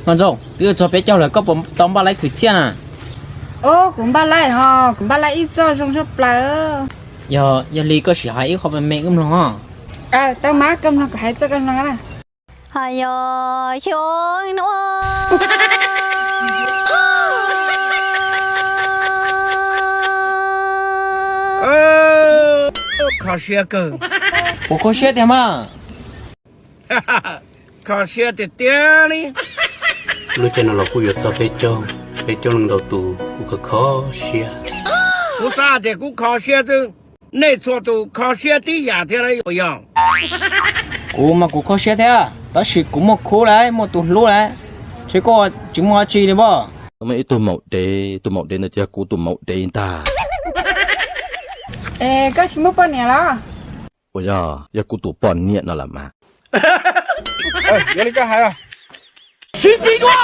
Nkauj Ntxoo, twb yuav txog peb caug lawm koj puas tau npaj laib khwv txhiaj na? Ub, kuv npaj laib hos, kuv npaj laib ib txoj zoo tshaj plaws. Yog, yog li koj sim hais ib qho me me wb mloog os. Tau mas, koj mloog kuv hais txoj koj mloog na. Hos yog xyoo no kho siab kawg. Puas kho siab tiag mas? Kho siab tiag tiag li. Lub caij no los kuj yuav txog peb caug, peb caug leej ntau tus kuj kho kho siab. Kuv xav hais tias kuv kho siab xwb, nej txhua tus kho siab tib yam thiab los yog? Kuv mas kuv kho siab thiab, tab sis kuv muaj khub lawm, muaj tus hlub lawm, ces koj tsis muaj dab tsi li pob. Muaj ib tug maum dev, tus maum dev ntawd ces yog kuv tus maum dev ntag. Es koj tsis muaj poj niam los? Ua, yog kuv tus poj niam no lawm mas. Yog li koj hais, sib ntsib dua.